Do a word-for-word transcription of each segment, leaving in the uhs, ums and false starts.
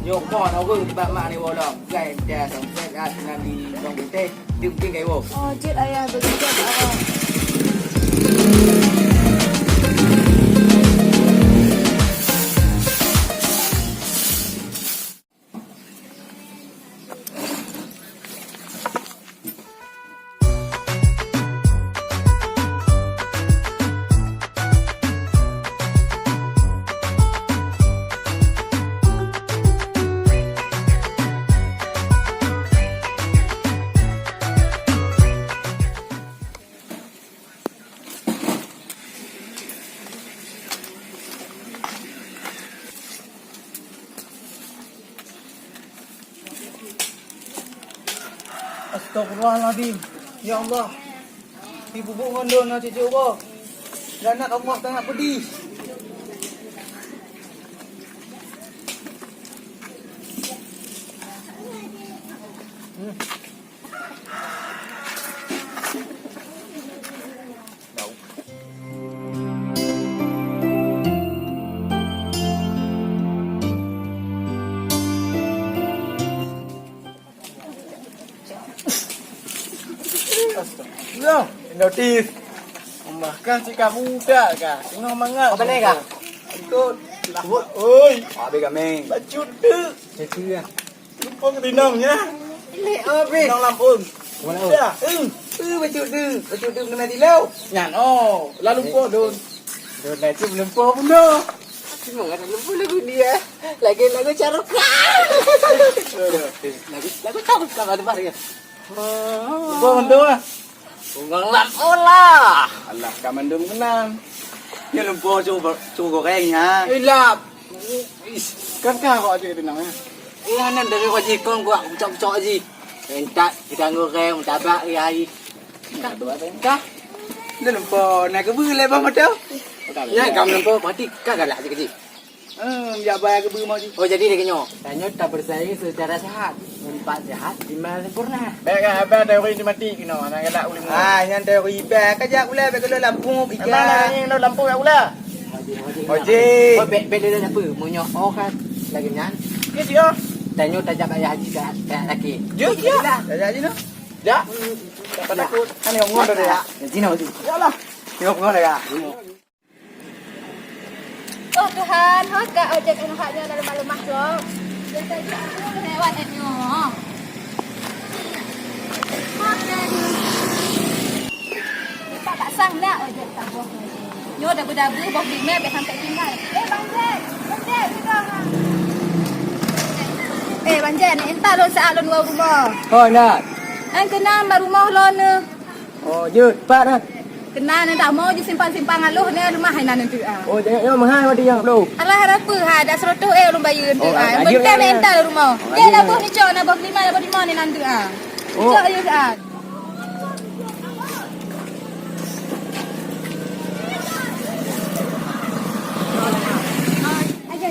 Nyoe kon ureueng nibak mak nibak lôn. Bukai mita sampoe siat nan di Long Putih. Di Bukit Kayu. Oh, jeuet ayah, beugét ayah. Astagfirullahalazim. Ya Allah. Ibu-bu ngon lôn na cucu boh. Laknat Allah sangat pedih. Hmm. Astagfirullah. Notis. Bahkan si kamu udah kah? Tengah mangat. Apa ni kah? Ikut. Oi. Habis kami. Baju dek. Cekir. Lumpur ke tinong nya? Lek, oh, beh. Tinong lampun. Mana, oh? Ya, eh. Eh, bacut tu. Bacut tu kena tilau. Nyan, oh. Lalu lumpur, Don. Don, dah tu lumpur pun dah. Cuma ada lumpur lagu dia. Lagi lagu carok. Lagu, lagu carok kan ada bar ya. Lumpur pun tu lah. Bungang lam olah. Alah, ka mandum keunan. Nyoe lumpur su, su goreng, ha? Eh, lap. Ish, kan ka awak cek tenang, ya? Eh, hana dari wajih kong gua, kucok-kucok wajih. Entat, kita goreng, mutabak, ya, hai. Ka? Dah lumpur, nak kebeu lé bang motor. Ya, kamu lumpur, mati, ka galak aja kecil. Hmm, ya, bayar kebeu mau ji. Oh, jadi dia kenyo. Tanyo tak bersaing secara sehat. Empat sehat, lima sempurna. Baik, abang dah uri mati kena, anak galak ulih mu. Ah, nyan dah uri bak aja pula, bak kalau lampu, ikan. Abang dah uri lampu ya pula. Ojek. Oh, bek, bek dia apa? Munyo oh kan lagi nyan. Ya, dia. Tanyo tajak bayar haji kat, kat laki. Ya, ya. Tajak haji no. Ya. Tak takut. Kan yang ngomong dah ya. Sini, sini. Ya Allah. Yang ngomong dah ya. Oh Tuhan, ho ka ojek nyoe hak nyoe na leumah-leumah cok. Biasa ji aku lewat nyoe. Oke. Kita tak sang nak ojek tak boh. Nyoe dah berdabu boh lima beh sampai tinggal. Eh Bang Jack, Bang Jack, pegang ah. Eh Bang Jack, ni entar lôn saat lôn wau rumoh. Oh nak. An kenal ma rumoh lôn ni. Oh, jeuet, pat, ha? Keunan, dak mo jisimpan-simpan aloh nyoe leumah inan enteuk, ah. Oh, jeuet nyoe meuhai watèe nyang ploh. Alah, hana peue, ha, dak seratus eh ulôn bayeue enteuk, ah. Benteng nyoe entar rumoh. Dia laboh ni cok, na boh lima, na boh lima ni nan enteuk, ah. Cok ayoh, ah.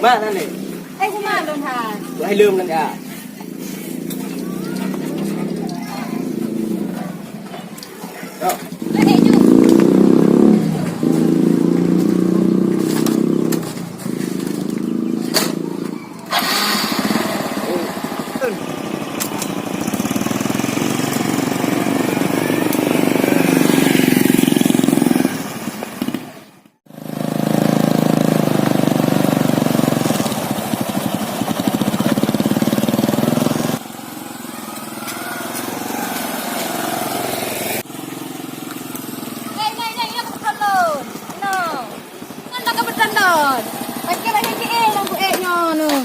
Mak, na lé? Eh, kuma lôn, ha? Wah, lôn nan, ah. Nyai, nyai, nyai, nyai, keupeue lôn? Inoe. Ngon lagèe beutandon. Pakai lagèe jiéh lam buet nyoe nyoe.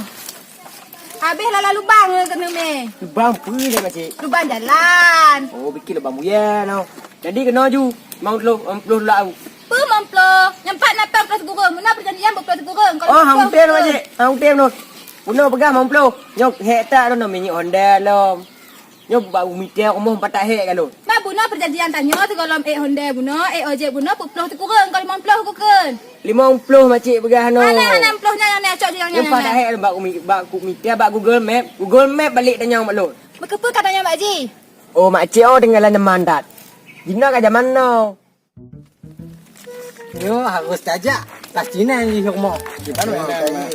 Habéh lala lubang keuneuk mé. Lubang peue lé, Makcik? Lubang jalan. Oh, pikir lubang buya nyoe. Jadi keunoe ju, limong ploh, limong ploh lau. Peue limong ploh? Nyang pat na pèng ploh sigureueng. Meunan peujanjian peuet ploh sigureueng. Oh, hang tem, Makcik. Hang tem nyoe. Bunoe peugah limong ploh. Nyoe hék that lom, minyeuk Honda lom. Nyoe bak mita rumoh pat hék ka lôn. Bah bunoe peujanjian tanyoe sigohlom ék Honda bunoe, ék ojek bunoe, peuet ploh sikureueng, kon limong ploh kukheun. Limong ploh Makcik peugah nyoe. Hana, hana limong ploh nyan, nyan, nyan, cok nyan, nyan, nyan. Pat hék bak umi-, bak ku mita, bak Google Map. Google Map balek tanyong bak lôn. Meukeupeue ka tanyong bak jih? Oh, Makcik, oh, tinggalan nyoe mantap. Jinoe ka jaman now. Nyoe harus tajak. Pasti na di rumoh. Kita memang tajak.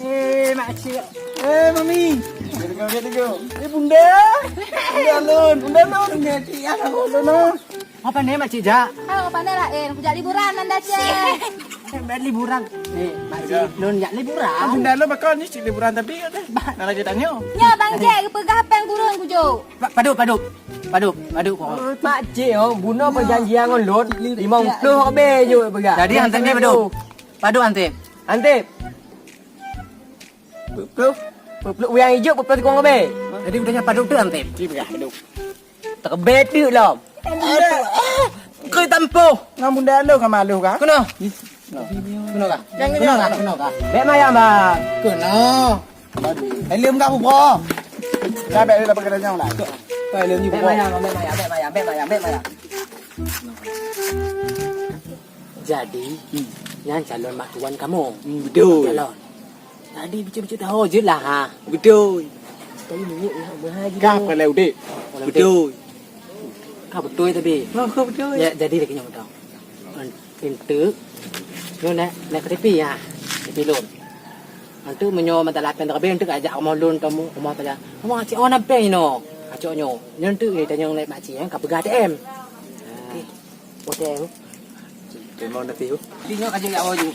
Eh, makcik. Eh, mami. Dia tegur, dia tegur. Eh, bunda. Bunda lôn, bunda lôn. Bunda cik, ya, lôn, lôn. Apa ni makcik jak? Oh, apa ni lain? Kujak liburan, Manda Cek. Eh, buat liburan. Eh, makcik, lôn jak liburan. Ah, bunda lôn bakal ni cik liburan tapi ada. Nak lagi tanya. Nya, Bang Jack, peugah apa yang burung kujuk? Pa-, padub, padub. Padub, padub, oh. Makcik, oh, bunoe perjanjian ngon lôn, limong ploh habéh jok peugah. Jadi, hansip ni padub. Padub, hansip. Hansip. Peuet ploh, peuet ploh uyang ijo, peuet ploh tikong keubé. Jadi, udah nyan padub tu, hansip. Ci peugah, padub. Teubé teuk lom. Aduh, ah, keu tampoh. Ngon bunda lôn ka malu kah? Keunoe. Keunoe kah? Keunoe kah? Keunoe kah? Bèk maya, Bang. Keunoe. Helm ka bubroe. Dah bèk, dah bèk, dah bèk, dah bèk. Helm ni bubroe. Bèk maya, bèk maya, bèk maya, bèk maya, bèk maya. Jadi, hmm, nyan calon mak tuan kamoe. Hmm, betul. Calon. Jadi, bicuk-bicuk tahu je lah, ha. Betul. Tapi minyeuk lah, mahal gila. Ka peureulèe udép. Peureulèe udép. Betul. Ka beutôi tapi. Oh, ka beutôi. Ya, jadi lagèe nyoe beutôi. Enteuk, nyoe nak, nak K T P ya. K T P lôn. Enteuk meunyoe mata lapan teubé enteuk ajak rumoh lôn tamu, rumoh saja. Rumoh cik oh nampeng inoe. Acok nyoe. Nyoe enteuk ni tanyong lé makcik ya, ka peugah A T M. Oke. Terima kasih, Bu. Di nyoe ka jeuet awak ju.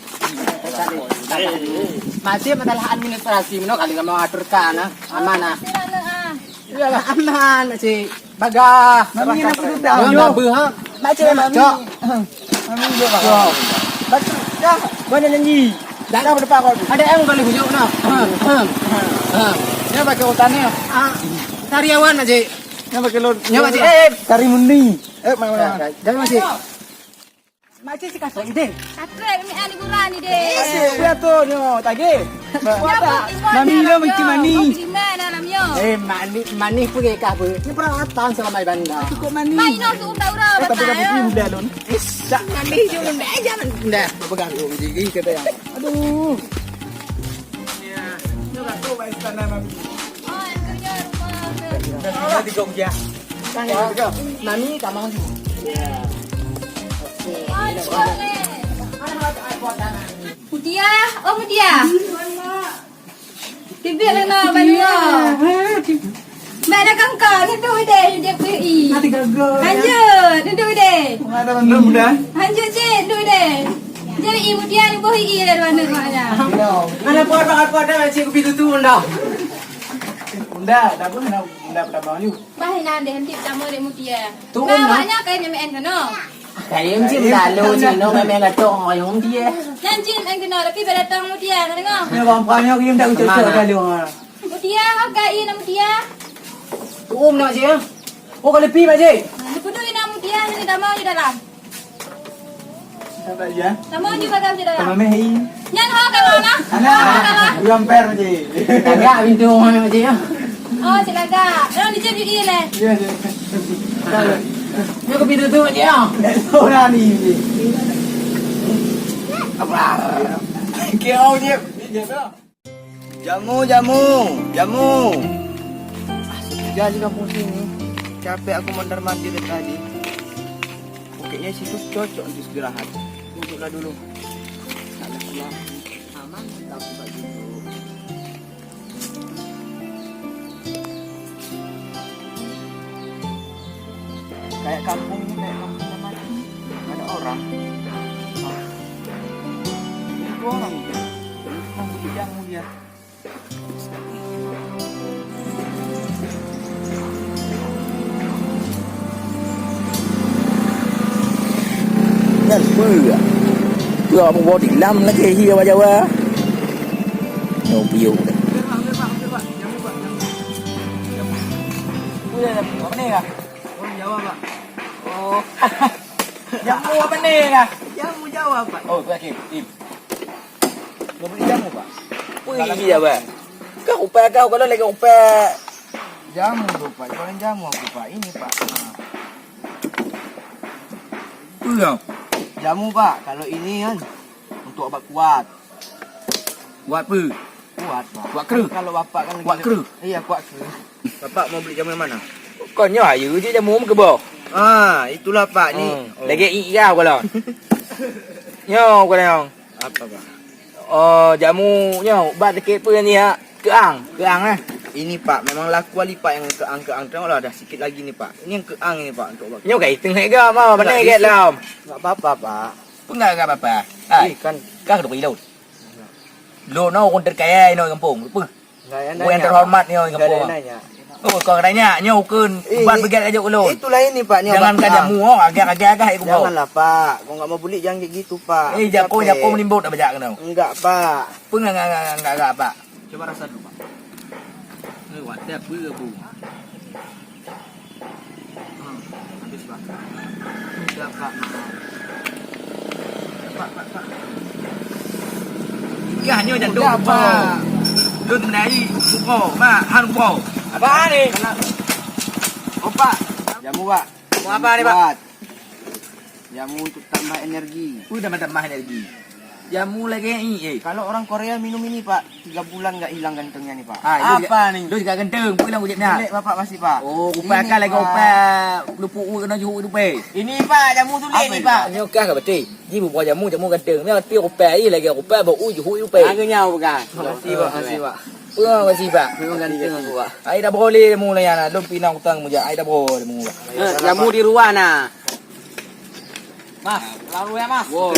Masih masalah administrasi, meunoe kali kamoe aturkan, ah. Aman, ah. Iyalah, aman, Cik. Bagah. Mami nak peugah. Yang babu, ha? Mak Cik, mak Cik. Mami juga, Pak. Bagus. Dah, banyak janji. Dah, dah berdepan kau tu. Ada yang boleh bujuk, nah. Dia pakai hutan ni. Ah, karyawan, Cik. Dia pakai lon. Dia, Cik. Eh, eh. Kari Muni. Eh, mana, mana? Jangan, Cik. Makcik si kasut ni deh. Kasut mi ani gura ni deh. Eh, biar tu nyo tagih. Mami lo mesti mani. Mesti mana namanya? Eh, mani, mani pun ke kah pun. Ni peralatan selama ibadah. Cukup mani. Mai no tu tak urau. Eh, tapi dah putih muda lon. Isak mani je muda aja muda. Pegang tu gigi kata yang. Aduh. Ya, nyo lah tu baik sana mami. Oh, yang kerja rumah. Dah tiga ujian. Mami, tamong ju. Mutia, oh Mutia. Tibik lena banua. Mak dah kangka, duduk deh, duduk pui. Lanjut, duduk deh. Belum dah. Lanjut cik, duduk deh. Jadi i Mutia ni boh i le ruang rumahnya. Mana pot, pot, pot dah, cik kupi tutu dah. Unda, dah pun nak unda pertama ni. Bah, inan deh, henti pertama dek Mutia. Tu, nah. Awaknya kain nyemen kena. Kain cik lalu cik no memang gatong orang dia. Nyan cik main kena, tapi bila datang Mutia, kena dengar. Ni orang banyak yang tak ucap-ucap lalu. Mutia, ha, kain Mutia. Tu, um, nak cik, ya? Oh, kalau pi, Mak Cik. Nah, ni kudu ina Mutia, ni tamong di dalam. Sama je bagam je dalam. Sama meh i. Nyan ho kalah lah. Ana, ulang per je. Tagak pintu mana je ya. Oh, silaga. Dalam ni je di le. Ya, ya. Dia ke pintu tu je ya. Orang ni. Apa? Kau je. Dia je dah. Jamu, jamu, jamu. Ah, sepi aja di kampung sini. Capek aku mondar-mandir dari tadi. Pokoknya situ cocok untuk istirahat. Duduklah dulu. Taklah pulang. Aman, tak aku buat dulu. Kayak kampung ni, kayak kampung zaman ni. Ada orang. Ah. Itu orang tu. Itu orang tu yang mulia. Nyan peue? Peue awak muboh dilam lagèe hi Jawa-Jawa? Nyoe piôh deh. Peue ya, apa ni ya? Orang Jawa, Pak. Oh. Jamu apa ni ya? Jamu Jawa, Pak. Oh, tu lagi. Im. Nyoe bri jamu, Pak. Ui, iya, Pak. Ka kupak kau, kalau lagi kupak. Jamu tu, Pak. Bukan jamu aku, Pak. Ini, Pak. Ha. Peue nyoe? Jamu, Pak. Kalau ini kan untuk obat kuat. Kuat peue? Kuat, Pak. Kuat kreueh? Kalau Bapak kan lagi Kuat kreueh? Iya, kuat kreueh. Bapak mau beli jamu yang mana? Kon nyoe ayeue jih jamu meukeubah. Ah, itulah, Pak. Ni. Hmm. Oh. Lagèe ié goh lom. Nyoe goh lom. Apa, Pak? Oh, jamu nyoe ubat sakét peue ni, ha? Keuang, keuang, eh. Ini, Pak, memang laku Ali, Pak, yang keuang-keuang. Tengoklah, dah sikit lagi ni, Pak. Ini yang keuang ini, Pak, untuk obat. Nyoe ka iteueng hareuga, ma, mana gèt lom? Enggak apa-apa, Pak. Peue enggak apa-apa? Hai, kan. Kah dua kilo. Lo no ureueng terkaya inoe gampông. Peue? Ureueng yang terhormat inoe gampông. Oh, kau nanya, nyoe ukeuen ubat beugèt kajok ulôn. Itulah ini, Pak. Jangan kan jamu, oh, agak-agak agak ikut kau. Janganlah, Pak. Kau enggak mau beli, jangan kayak gitu, Pak. Eh, jako, jako menimbot dah bajak kena. Enggak, Pak. Peue enggak, enggak, enggak, enggak, enggak, Pak? Coba rasa dulu, Pak. Eh, wadah peue, Bu? Hmm, habis, Pak. Sudah, Pak. Pak, Pak, Pak. Yah, nyoe jantung. Udah, Pak. Lôn meunari buko, Mak, han buko. Apa ni? Oh, Pak. Jamu, Pak. Mau apa ni, Pak? Buat. Jamu untuk tambah energi. Ui, tambah-tambah energi. Jamu lagèe nyan, eh. Kalau orang Korea minum ini, Pak, tiga bulan nggak hilang gantengnya nih, Pak. Ah, itu apa ni? Itu juga ganteng, pulang wujudnya. Jelek Bapak masih, Pak. Oh, rupa ini, akan lagi Pak. Rupa lupuk urut kena jihuk rupa. Ini, Pak, jamu sulit ni, Pak. Nyoe kah ka betul. Ji bubuah jamu, jamu ganteng. Ni arti rupa ai lagi rupa bau jihuk rupa. Lagu nyau bukan. Makasih, Pak. Makasih, Pak. Pulang makasih, Pak. Memang ganteng aku, Pak. Ai dah boleh jamu layan. Lom pinang utang mujak. Ai dah boleh jamu, Pak. Eh, jamu di ruang nah. Mas, lalu ya, Mas. Wow.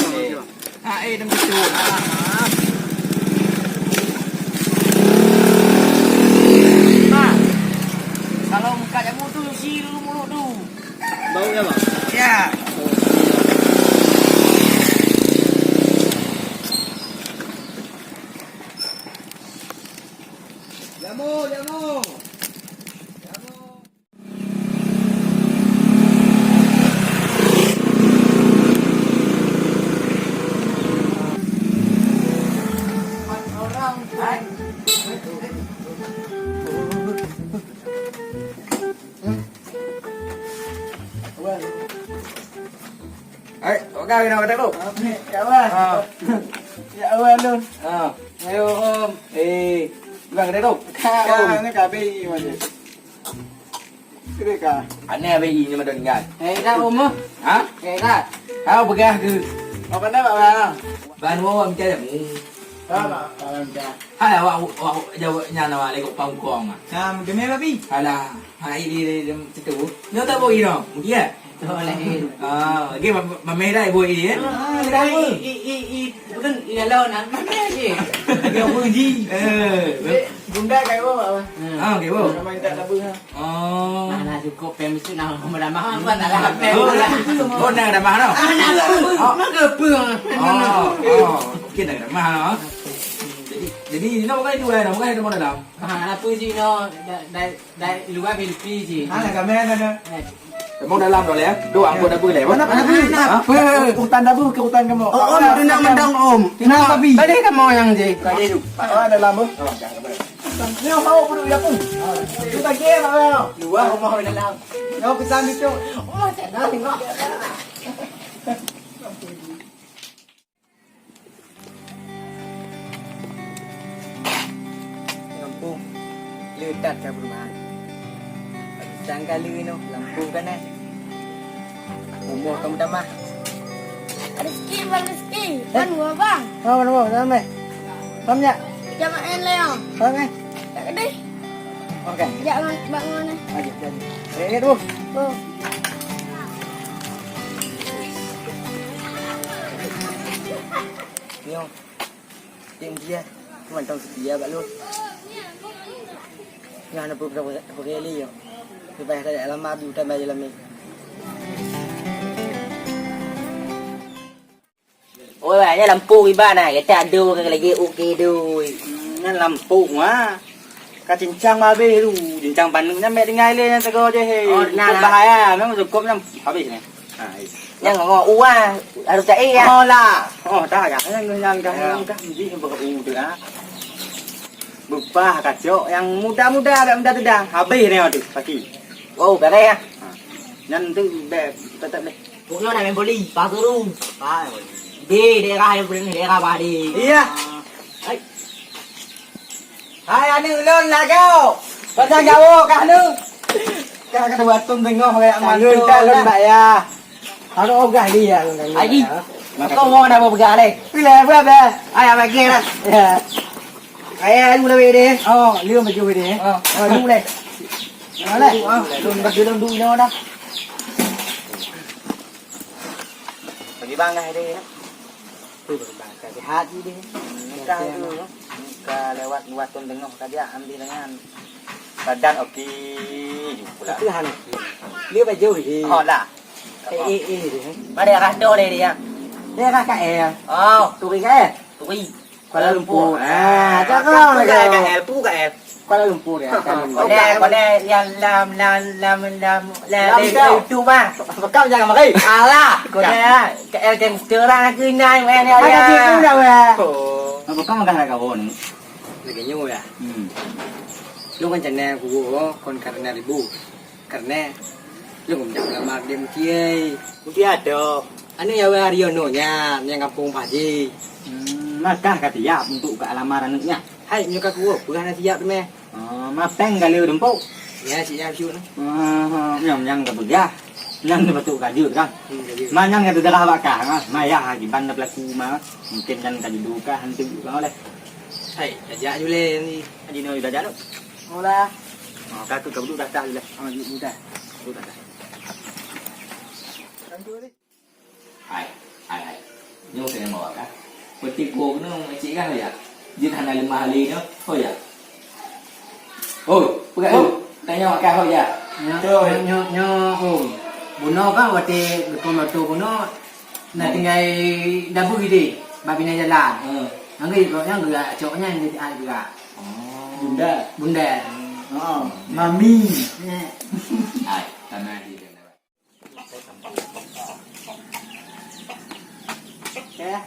Ah, eh, dem situ. Ah, Mas. Mas, kalau buka jamu tu, cuci dulu mulut tu. Bau ya, Bang? Ya. Jamu, jamu. Jamu. Hai, awak kawin awak dah tu? Ya Allah. Ha. Ya Allah lun. Ha. Ayo, Om. Eh, bukan kedai tu? Kau ni kabeh ni macam. Kira kah? Aneh abis ini mah dah tinggal. Eh, dah, Om. Ha? Eh, dah. Kau peugah ke? Apa dah, Pak Bang? Ban wo minta jamu. Ha, Pak Bang minta. Hai, awak, awak jawab nyan awak lagi pangkong. Nah, gemel babi. Alah, ha, ini, ini, ini, situ. Nyoe tak boi noh. Mungkin ya? Boleh. Ah, lagi mameh dah boi ya? Ah, dah, i, i, i, i, bukan, i, kalau nak mameh je. Dia boi ji. Eh, bunda kat bawah, Pak Bang. Ah, okey, bro. Nak main tak tabu ha. Oh. Nah, nah, cukup pem mesti nak meramah apa tak ada pem. Oh, oh, nak ramah tau. Ah, nak apa? Oh. Nak apa? Oh, oh. Okey, nak ramah tau. Jadi, jadi ni nak bukan dua, nak bukan ada dalam. Ah, apa sih no? Dah, dah, dah luar Filipi sih. Ah, nak kami ada. Eh. Emang dalam dah ya? Dok, ampun, apa boleh? Mana, mana, mana? Ha? Apa? Hutan dah bukan hutan kamu. Oh, Om, tenang mendang, Om. Tenang, Abi. Tadi kamu yang je. Tadi tu. Pak, ada dalam, Om. Ni hao pun ya pun. Kita kira lah. Luar rumah orang dalam. Kau pesan itu. Oh, tak ada tengok. Lampôh le that ka perumahan. Sangka le noh lampôh kan eh. Umoh kamu tamah. Rezeki, Bang, rezeki. Eh? Ban wa, Bang. Oh, ban wa, ramai. Paham tak? Jangan lain lain. Paham eh? Tak kedai. Okey. Jak ngon, bak ngon eh. Okey, jadi. Eh, tu. Oh. Nyoe. Tim dia. Mantong setia bak lu. Nyoe hana peue-peue lé nyoe. Lepas ada lama abi utai baju lami. Oh, nyan lampôh iban nah, gata ado ka lagi okey doi. Hmm, nyan lampôh ah. Ka cincang habéh tu, cincang paneuk nyan bèk tinggai lé nyan teugô jih. Oh, nah, nah. Bahaya, memang sukop nyan habéh nyan. Ha, iya. Nyang ngo uwa harus tak iya. Oh, lah. Oh, dah ya. Nyan, nyan, nyan, nyan, nyan, nyan, nyan, nyan. Beupah kacok nyang muda-muda, agak muda-muda. Habéh nyan tu, pasti. Oh, beres ya. Ha. Nyan tu bèk tetap deh. Nyoe na main boli, Pak Guru. Pak, di daerah yang boleh, daerah Padi. Iya. Hai. Hai, aneuk lôn, lagoe. Pasang gawo kah nu? Kah keudua thôn teungoh lé aman. Tantu lôn, lah. Lôn bayar. Harôh ogah dia, lôn bayar. Haji, kau mau nak berpegang leh? Bila, berapa? Ayah bagi lah. Ya. Ayah, lu dah beri deh. Oh, lu baju beri deh. Oh. Oh, lu leh. Mana? Oh, lôn bagi lôn duit dah. Bagi bang dah deh. Tu bagi bang, sehat je deh. Nikah tu, nikah lewat dua thôn teungoh ka dia ambil dengan badan okey juga pula. Itu han. Dia baju je. Oh, lah. Eh, eh, eh, deh. Mana daerah tu leh dia? Daerah K L. Oh. Turi K L? Turi. Kuala Lumpur. Ah, cakap Kuala Lumpur. Kuala Lumpur ya. Kuala Lumpur. Kuala, Kuala yang lam, lam, lam, lam, lam, lam, itu mah. Bekam jangan mari. Alah, Kuala K L gangster lah aku inai, main ya. Ada situ dah, weh. Oh. Apa kau makan nak kawon? Lagi nyu ya. Hmm. Lu kan channel aku, kon karena ribu. Karena lôn jak lamar di Muti ai. Muti adoe. Anu ya, weh, Aryono nyan, nyang kampung Pak Haji. Hmm, makah ka siap untuk ka lamar aneuk nyan? Hai, nyoe ka kuwoe, peugah na siap teumé. Oh, mapéng ka lheueh dumpok? Ya, siap syuk na. Oh, nyang, nyang ka peugah. Nyang ka beutôi ka jeuet kan? Hmm, ka jeuet. Ma nyang ka teudarah bak kah, ha? Ma yah, ha, kiban na pelaku ma. Mungkin nyan ka jiduka hantu ka oleh. Hai, tajak ju lé ni. Haji Noe tajak tu. Olah. Oh, ka tu ka duduk dah tah lah. Oh, duduk dah. Duduk dah tah. Hai, hai, hai. Nyoe keuneuk bawa kah? Peuti po keuneuk cik kah ya? Jeuet hana leumah lé nyoe. Oh ya. Oh, peugah tu. Tanya kah, oh ya. Nyoe, nyoe, nyoe, oh. Bunoe kan watèe geupeumoto bunoe, na tinggai dabui deh, bak binéh jalan. Hmm. Nyang geuh, nyang geuh cok nyan di ai geuh. Oh. Bunda. Bunda. Oh, mami. Nyan. Hai, tanah di dalam. Eh.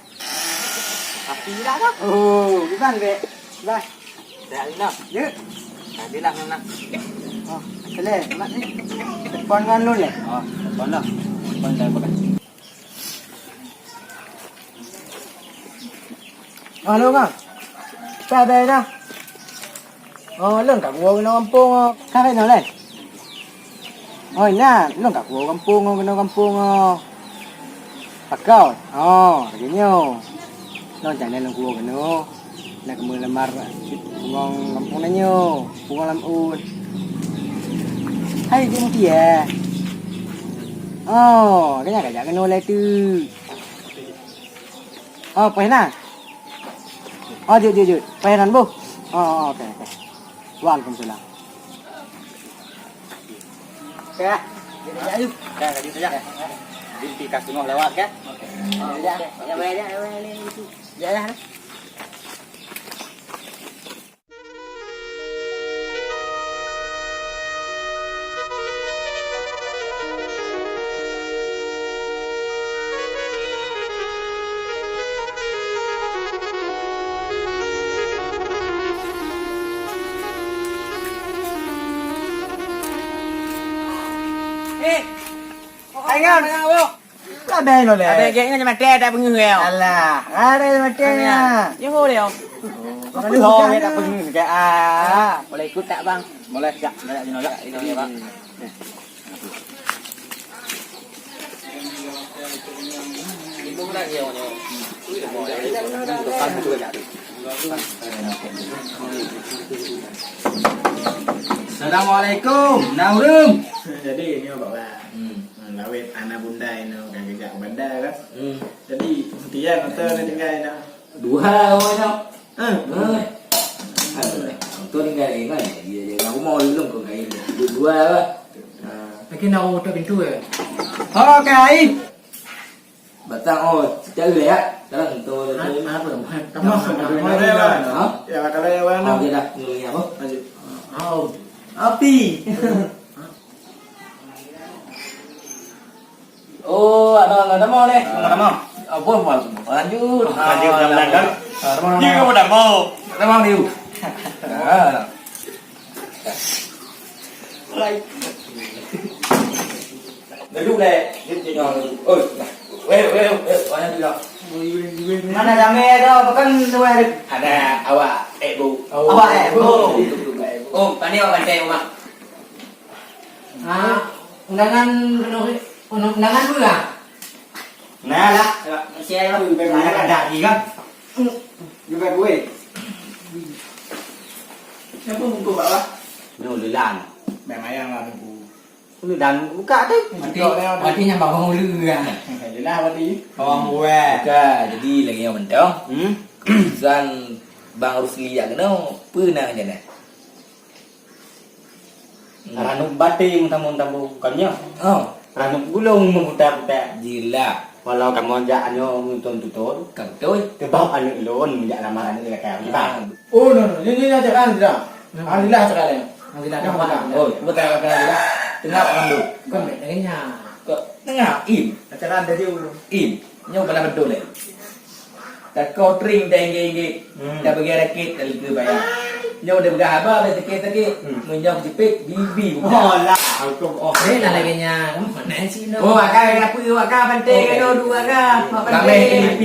Api dah dah. Oh, kiban, Bek? Dah. Dah, Lina. Ya. Dah, bilang, Lina. Oh, boleh, mat ni. Telepon ngon Lun, ya? Oh, telepon dah. Telepon dah, bukan. Halo, Kang. Sabe dah. Oh, lôn ka kuwoe keunoe gampông, oh. Ka keunoe lé? Oh, inan, lôn ka kuwoe gampông, oh, keunoe gampông, oh. Pakon? Oh, lagèe nyoe. Lôn janai lôn kuwoe keunoe. Na keumeulamar bungong gampông na nyoe, bungong lam ôn. Hai, di Muti, eh? Oh, ka nyan ka jak keunoe lé teuk. Oh, payah na? Oh, jeuet, jeuet, jeuet. Payah na boh? Oh, oh, oke, oke. Waalaikumsalam. Oke, ya. Jeuet, jeuet, jeuet. Oke, lanjut saja. Jadi, tiga setengah lewat, kan? Oke. Oh, ya, ya, ya, ya, ya, ya, ya. Ya, ya. Eh, hai, Ngan. Abéh nyoe lé. Abéh gét nyoe mata tak peungeuh ya. Alah, ada mata nya. Yo ho lé. Apa ho lé tak peungeuh ke? Ah, boleh ikut tak, Bang? Boleh, jak, jak, jak, jak, jak, Bang. Assalamualaikum, na ureueng. Jadi, ini Pak Bang. Hmm. Hmm, lawét aneuk bunda inoe ka geujak u banda kan. Hmm. Jadi, tiang atau na tinggai inoe? Dua awak inoe. Ha. Ha. Aduh, tu tinggai ingat dia, dia, dia. Aku mau lulung kau kain. Dua, dua lah. Ha. Lagi nak utak pintu ya? Oh, kain. Batang, oh, cak lé ya. Dalam tu. Ha, apa? Tamah, tamah. Ha? Ya, kalau yang mana? Oh, dia dah nunggu apa? Lanjut. Oh. Api. Oh, ada, ada mau leh. Ada mau. Apa mau? Lanjut. Lanjut, ah, lanjut. Ah, ada mau. Dia kamu dah mau. Ada mau dia. Ah. Duduk lé. Oi. Weh, weh, weh, mana dulu? Mana damé tu? Bukan tu ada. Ada awak, eh, bu. Awak, eh, bu. Oh, pandai awak pandai, Mak. Ah, undangan, undangan dulu lah. Nah lah, masih ada. Ada lagi kan? Juga gue. Siapa buku, Pak, Pak? Nyoe leulan. Memang ayang lah buku. Leulan buka tu. Mati, mati nyang bawang ulu kan. Jelas mati. Bawang buah. Buka, jadi lagi yang mentong. Hmm? Keputusan Bang Rusli jak kena, apa nak macam mana? Hmm. Ranub baté meutambong-tambong, bukan nyoe? Oh. Ranub gulong meuputa-puta. Jilah. Walau kamoe jak nyoe meuton-tuton. Ka beutôi. Teubab aneuk lôn jak lamar aneuk lelaki. Ah. Oh, no, no. Nyoe, nyoe, nyoe, cakap Azra. Hmm. Alhamdulillah, cakap lain. Alhamdulillah, dah makan. Oh, betul, betul, Azra. Tengah makan dulu. Bukan, bedanya. Kok tengah, Im? Acara anda je, Im. Nyoe bala beutôi, eh. Takotring dah inggit-inggit. Hmm. Dah bagi rakit, dah lika bayar. Nyoe dah peugah haba, dah sakit-sakit. Hmm. Meunyoe jepit, bibi buka. Oh, lah. Aku, oh. Eh, lah lagèe nyan. Mana sih, no? Oh, akai, apa, akai, pantai, oh, kan, dua, akai. Ramai P P.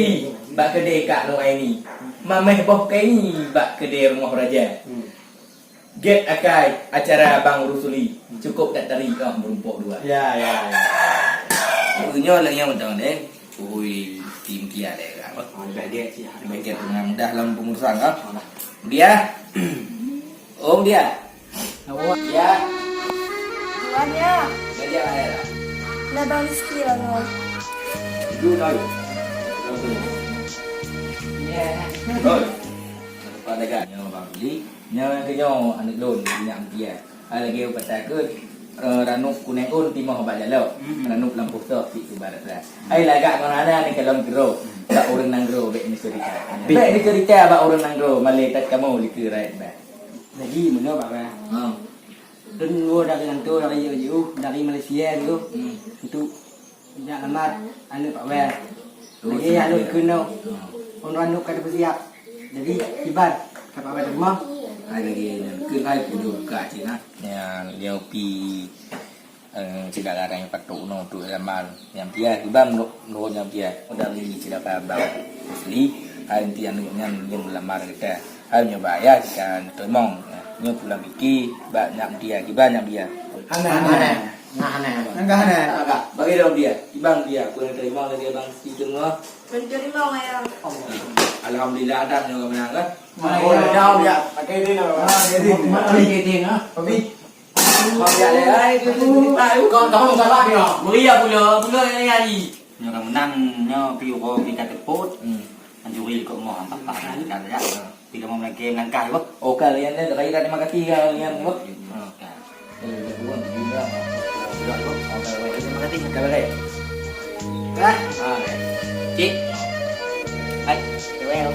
Bak keudè Kak Nuaini. Mameh boh kaini bak keudè rumoh raja. Hmm. Gét akai acara Abang Rusuli. Cukup that tari kah meurumpok dua. Ya, ya, ya. Nyoe lagèe nyoe beutôi deh. Ui, tim kia deh, apa? Oh, lebih gét sih. Lebih gét dengan mudah dalam pengurusan, ah. Dia. Om dia. Awak. Ya. Tuan ya. Jadi apa ya? Nah, Bang Rizky lah, Bang. Dulu tahu. Ya. Betul. Pada kan? Nyoe Bang Rizky. Nyoe ke nyoe aneuk lôn, nyak Mutia. Hai lagèe kata keuh, eh, ranub kuneng ôn timoh bak jaloe. Hmm. Ranub lampôh soh cit keu barasa. Hai lagak ngon hana ni kalon keudroe. Hmm. Bak ureueng nanggroe bèk neuceurita. Bèk neuceurita bak ureueng nanggroe, malèe that kamoe likeu rakyat bah. Lagi meunoe, Pak Wal. Ha. Lôn woe dari nanggroe, dari jiôh, dari Malaysia tu. Hmm. Untuk jak lamar aneuk Pak Wal. Oh, lagi aneuk keunoe. Pun aneuk ka teupeusiap. Jadi, kiban, ka Pak Wal teuma. Hai lagi, keu hai kudu ka cit nah. Ya, dia pi Eh, syedara nyang patut keunoe untuk lamar nyang piah, kiban menurut, menurut nyang piah. Dari syedara Bang Rusli, hai enti aneuk nyan nyang lamar gata. Hai nyoe bak ayah ka neuteurimong. Nyoe pulang pike bak nyak Mutia, kiban nyak Mutia. Hana, hana. Nah, hana. Hana, hana. Bagi dong dia, kiban dia, peue neuteurimong lagèe Bang Rusli teungoh. Neuteurimong, ayah. Alhamdulillah, ada nyoe menang kan? Oh, dah, ya. Pakai dia dah. Ah, dia dia. Mana dia dia, ha? Papi. Kau, kau salah dia. Beri aku pula, pula yang nyari. Nyoe ka menang, nyoe pi uroe pi ka teupot. Hmm. Mencuri kok moh, empat, empat, empat, ya. Pi ka mau melangkah, melangkah, apa? Oh, kalian ni, raya terima kasih kalian, apa? Hmm, kan. Eh, dah buang, dah buang. Terima kasih. Terima kasih. Ah, cik. Hai, farewell.